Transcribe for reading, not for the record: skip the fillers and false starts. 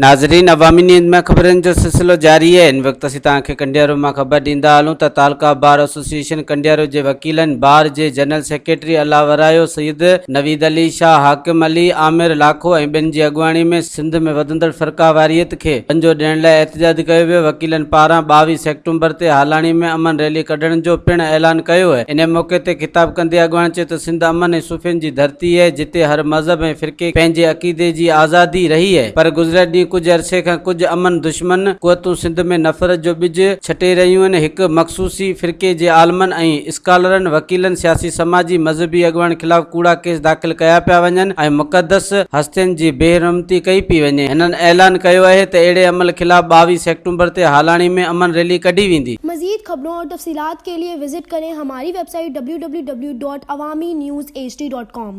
ناظرين عوامي نيوز ۾ خبرن جو سلسلو جاري آهي هن وقت اسين توهان کي ڪنڊيارو مان خبر ڏيندا هلون ته تعلقه بار ايسوسيئيشن ڪنڊيارو جي وڪيلن بار جي جنرل سيڪريٽري الله ورايو سيد نويد علي شاهه حاڪم علي عامر لاکو ۽ ٻين جي اڳواڻي ۾ سنڌ ۾ وڌندڙ فرقيواريت کي ٻنجو ڏيڻ لاء احتجاج ڪيو ويو وڪيلن پاران 22 سيپٽمبر تي هالاڻي ۾ امن ريلي ڪڍڻ جو پڻ اعلان ڪيو ان موقعي تي خطاب ڪندي اڳواڻن چيو ته سنڌ امن ۽ صوفين جي ڌرتي اهي جتي هر مذهب ۽ فرقي کي پنهنجي عقيدي جي آزادي رهي اهي پر گذريل ڏينهن ڪجهه عرصي کان ڪجهه امن دشمن قوتون سنڌ ۾ نفرت جو ٻج ڇٽي رهيون آهن هڪ مخصوصي فرقي جي عالمن ۽ اسڪالرن وڪيلن سياسي سماجي مذهبي اڳواڻن خلاف ڪوڙا ڪيس داخل ڪيا پيا وڃن ۽ مقدس هستين جي بي حرمتي ڪئي پئي وڃي هنن اعلان ڪيو اهي ته اهڙي عمل خلاف 22 سيپٽمبر تي هالاڻي ۾ امن ريلي ڪڍي ويندي. مزيد خبرون اور تفصيلات کے لئے وزٽ ڪرين ھماري ويب سائيٽ www.awamiNewsHD.com.